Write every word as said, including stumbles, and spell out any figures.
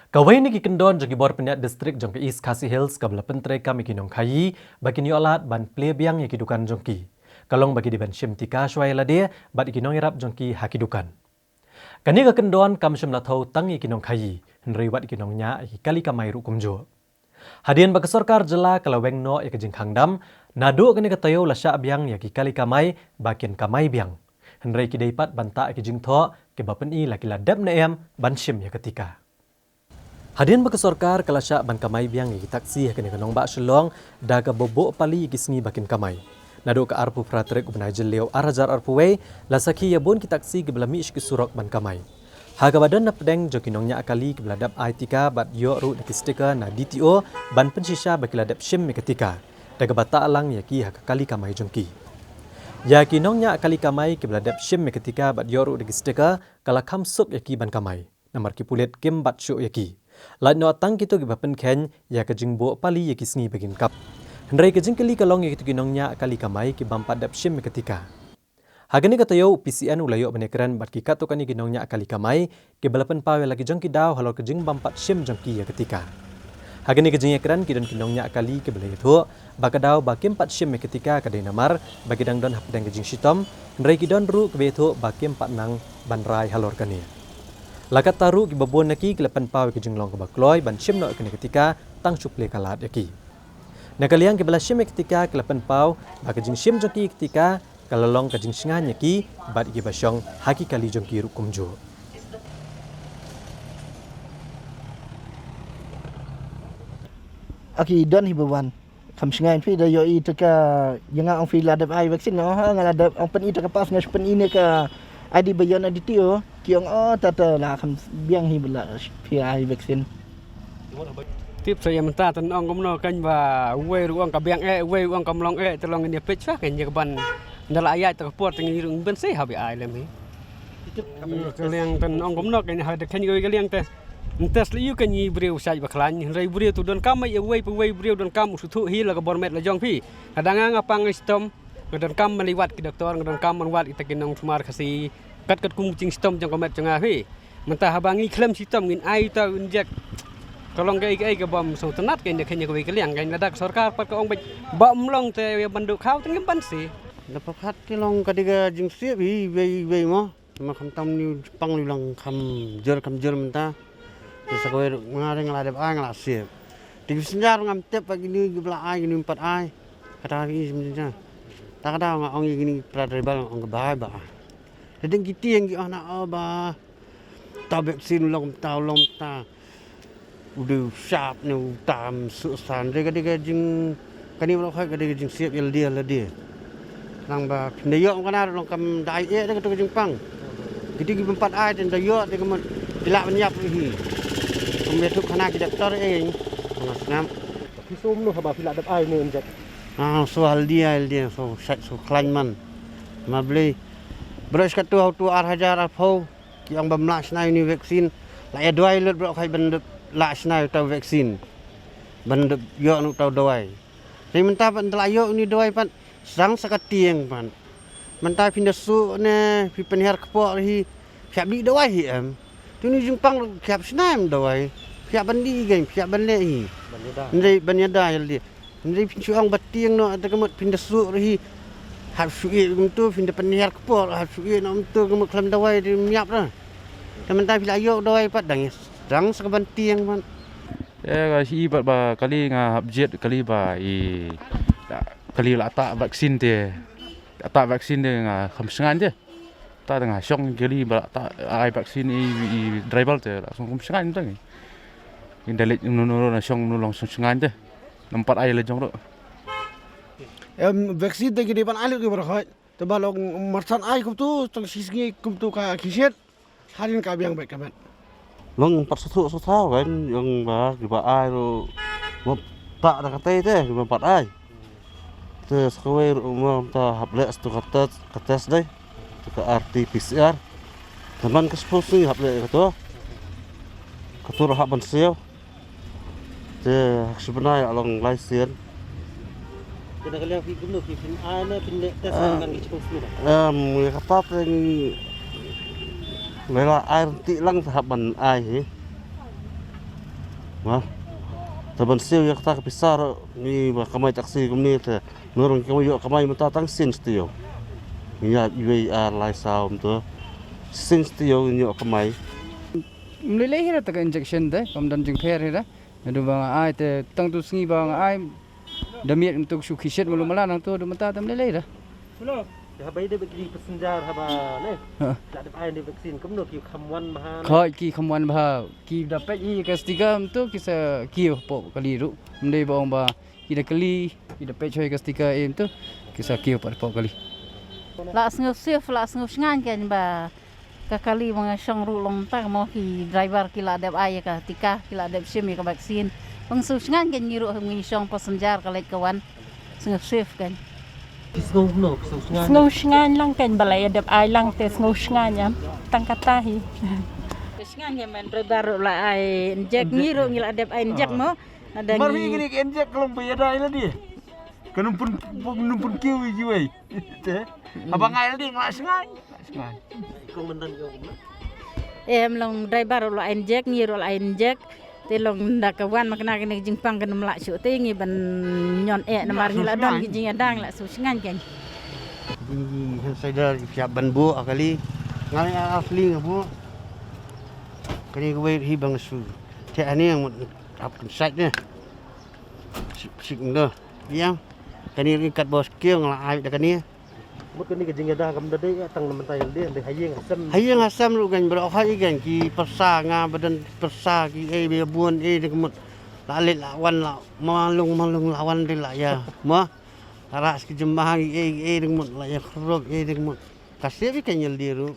Kawei na ki kyndon jong ki bor pynïaid distrik jong ka East Khasi Hills kaba la pyntreikam ïa ki nongkhaïi ba kin ïoh lad ban plie biang ïa ki dukan jong ki, ka long ba ki dei ban shim tika shuwa ïa lade bad ïa ki nongïarap jong ki ha ki dukan. Kane ka kyndon kam shym la thew tang ïa ki nongkhaïi, hynrei wat ïa ki nongñiah ïa ki kali kamai ruh kumjuh. Hadien ba ka sorkar jylla ka la weng noh ïa ka jingkhang dam, naduh kane ka taïew la shah biang ïa ki kali kamai ba kin kamai biang. Hynrei ki dei pat ban tah ïa ki jingthoh kiba pyni la ki la dep ne em ban shim ïa ka tika. Hadien ba ka sorkar ka la shah ban kamai biang ïa ki taksi ha kane ka nongbah Shillong da kaba buh pali ïa ki sngi ba kin kamai. Naduh ka arphew phra tarik u bnai Jylliew ar hajar arphew wei, la sakhi ïa bun ki taksi kiba la mih sha ki surok ban kamai. Ha kaba don na pdeng jong ki nongñiah kali kiba la dep ai tika bad ïoh ruh da ki sticker na D T O ban pynshisha ba ki la dep shim ïa ka tika, da kaba tah lang ïa ki ha ka kali kamai jong ki. Ïa ki nongñiah kali kamai kiba la dep shim ïa ka tika bad ïoh ruh da ki sticker ka la kham suk ïa ki ban kamai, namar ki pulit kim bat shuh ïa ki. Lait noh tang kito kiba pynkheiñ ïa ka jingbuh pali ïa ki sngi ba kin kap. Hynrei ka jingkylli ka long ïa kito ki nongñiah kali kamai ki bym pat dep shim ïa ka tika. Ha kane ka taïew u P C N u la ïoh ban ïakren bad ki katto katne ki nongñiah kali kamai kiba la pynpaw ïa la ki jong ki daw halor ka jingbym pat shim jong ki ïa ka tika. Ha kane ka jingïakren ki don ki nongñiah kali kiba la ïathuh ba ka daw ba kim pat shim ïa ka tika ka dei namar ba ki dang don hapdeng ka jingshitom, hynrei ki don ruh kiba ïathuh ba kim pat nang ban rai halor kane. La katta ruh kiba bun na ki ki la pynpaw ïa ka jinglong kaba kloi ban shim noh ïa kane ka tika tang shu plie ka lad ïa ki. Na ka liang kiba la shim ïa ka tika ki la pynpaw ba ka jingshim jong ki ïa ka tika ka la long ka jingshngaiñ ïa ki bad ïa kiba shong ha ki kali jong ki ruh kumjuh. Aki don hi ba wan. Kham shngaiñ phi da ïohi te ka, ïa nga ong phi la dep ai vaccine, oh, nga la dep, ong pyni te ka pass, nga shu pyni ne ka I D ba ïoh na D T O, ki ong, oh, ta te la kham biang hi ba la phi ai vaccine. Tip sa ïa mynta te ong kumno kan ba uwei ruh ong ka biang eh, uwei ruh ong kam long eh, te long ngin ïa peit sa kan ïa ka ban da la ïaid te ka por te ngi ruh ngin ban sei ha ba ai lem hi. Ka liang te ong kumno kan ha da kan ïa ka liang te. Ntes la ïu kan ïa briew shait ba khlaiñ, hynrei briew tu donkam ïa uwei pa uwei briew donkam u shu thuh hi la ka bor met la jong phi. Ka dang nga pang ngi shitom, nga donkam ban leit wad ki doktor, nga donkam ban wad kita ki nongthuh mar Khasi. Kat kat kum jingshitom jong ka met jong nga phi. Mynta haba ngi khlem shitom ngin ai ta injek. Ka long kaei kaei ka bym sngewtynnat ka ïa kane kawei ka liang ka ïa lada ka sorkar pat ka ong beit ba ym long te ban duh khaw te ngim pan si. Da pyrkhat te long ka dei ka jingsiep hi wei wei mo. Te ma khamtam ni pang ni lang kham jur kham jur mynta. Te sa kawei nga dei nga la dep ai nga la siep. Te ki synjar ngam tip ba kini ki ba la ai kini ym pat ai. Kata ki sim jin. Ta ka daw nga ong ïa kini para driver nga ong ka bai ba. Te ding ki tieng ki oh na oh ba. Ta vaccine long ta long ta. U dei u shap ne u tam suh san. Dei ka dei ka jing kane baroh ka dei ka jingsiep ïa lade ïa lade. Nang ba phin da ïoh kana long kam da ai eh da kato ka jingpang. Kiti ki bym pat ai te da ïoh te ka mut ki lah ban ïap hi. Kum ïathuh khana ki doktor eh. Nga sngap. Phi sum noh haba phi lah dep ai ne injek. Ah, so haldi ai lade so shait so khlaiñ man. Ma blei. Baroh shi katto ha uto ar hajar arphew. Ki ong bym lah shna ïa une u vaccine. La ïa duwai lut baroh khai ban dep lah shna ïa uta u vaccine. Ban dep ïoh na uta u dawai. Te mynta pat ynda la ïoh une u dawai pat sdang sa ka tieng pat. Mynta phin da suh ne phi pynhiar kpoh hi. Phi hap dih dawai hi em. Te une u jingpang ruh phi hap shna em dawai. Phi hap ban dih hi kein phi hap ban leh hi. Ban ïada. Hynrei ban ïada ïa lade. Hynrei phin shu ong ba tieng noh te ka mut phin da suh ruh hi. Hap shu ïeh kumto phin da pynhiar kpoh hap shu ïeh noh kumto ka mut khlem dawai te ym ïap ruh. Te mynta phi la ïoh dawai pat dang ïa dang sa ka ban tieng pat. Te ka shi pat ba kali nga hap jied kali ba i kali la ta vaccine te. Ta vaccine te nga kham shngaiñ te. Ta dang shong kali ba ta ai vaccine i, i driver te la song kum shngaiñ te ngi. Inda leh nu nu na shong nu long shong shngaiñ te. Nampat ai la jong ro. Em vaccine te ki dei ban ai lut ki baroh. Te ba long marsan ai kumtu tang shi sngi kumtu ka ki shet. Hadien ka biang bad ka met. Long pat suthu suthu kan yong ba ki ba ai ro mo ta da ka te te ki ba pat ai. Te sa kawei ruh mo ta hap leh stu ka test, ka test dei. Tu ka R T P C R. Te man ka shiphew sngi hap leh kato. Kato ruh hap ban siew. Te hak shi bnai la long lai sien. Te na ka liang phi kumno phi phin ai ne phin leh test man ki shiphew sngi ba. Em, ïa kata te ngi lei la ai rynti lang te hap ban ai hi. Ha? Te ban siew ïa kata ka pisa ruh ngi ba kamai taxi kumne te. Ngi ruh ngi ïoh kamai mynta tang sien siew. Ngi ïa iwei ar lai saw mynta. Sien siew ngi ïoh kamai. Ym lei lei hi ruh ta ka injection te, kam don jingpher hi ruh. Naduh ba nga ai te tang tu sngi ba nga ai. Da miet mynta shu khishit malu mala nangtu da mynta tam lei lei da. Haba ïa dep ki passenger haba ne. Ha. La dep ai ne vaccine kumno ki kham wan bha ne. Khoi ki kham wan bha. Ki da peit hi ka sticker mynta ki sa kiew hapoh kali ruh. Ym dei ba ong ba ki da kali, ki da peit hoi ka sticker em tu ki sa kiew hapoh kali. La sngewsih, la sngewsngaiñ kan ba ka kali ba nga shong ruh long ta mo, ki driver ki la dep ai ïa ka tika, ki la dep shim ïa ka vaccine. Ba nga sngewsngaiñ kan ngi ruh ngi shong passenger ka leit ka wan. Sngewsih kan. Ki sngew no, ki sngewsngaiñ. Sngewsngaiñ lang kan ba la ïa dep ai lang te sngewsngaiñ am. Tang kata hi. Sngewsngaiñ kan man driver ruh la ai injek, ngi ruh ngi la dep ai injek mo. Nada ngi. Mar hi ngi injek ka long ba ïa dai la di. Ka num pun, num pun kiew ïa kiwei. Te. Haba ngai la di nga la sngaiñ. Sngaiñ. Em long driver ruh la ai injek, ngi ruh la ai injek. Te long da ka wan ma kane ka jingpang kan ym lah shuh te ngi ban ñion eh namar ngi la don ki jingïada ngi la sngewsngaiñ kan. Di hand sanitizer ïa ban buh ha kali. Nga la ïa ar tylli nga buh. Kane kawei hi ba nga shu. Te ani nga mut ap kan sait ne. Sik sik ndo. Ïa. Kane ri kat bos kiew nga la ai da kane. Mut kane ka jingïada kam da dei tang na mynta ïa lade, dei ha ïing ha sem. Ha ïing ha sem ruh kan, baroh ha ïing kan, ki pyrsa nga ba don pyrsa ki ei ba bun ei dei ka mut. La leit la wan la ma lung ma lung la wan dei la ïa. Mo. Tara ki jemah ki ei ei dei ka mut la ïa khrup ei dei ka mut. Ka sep ïa kan ïa lade ruh.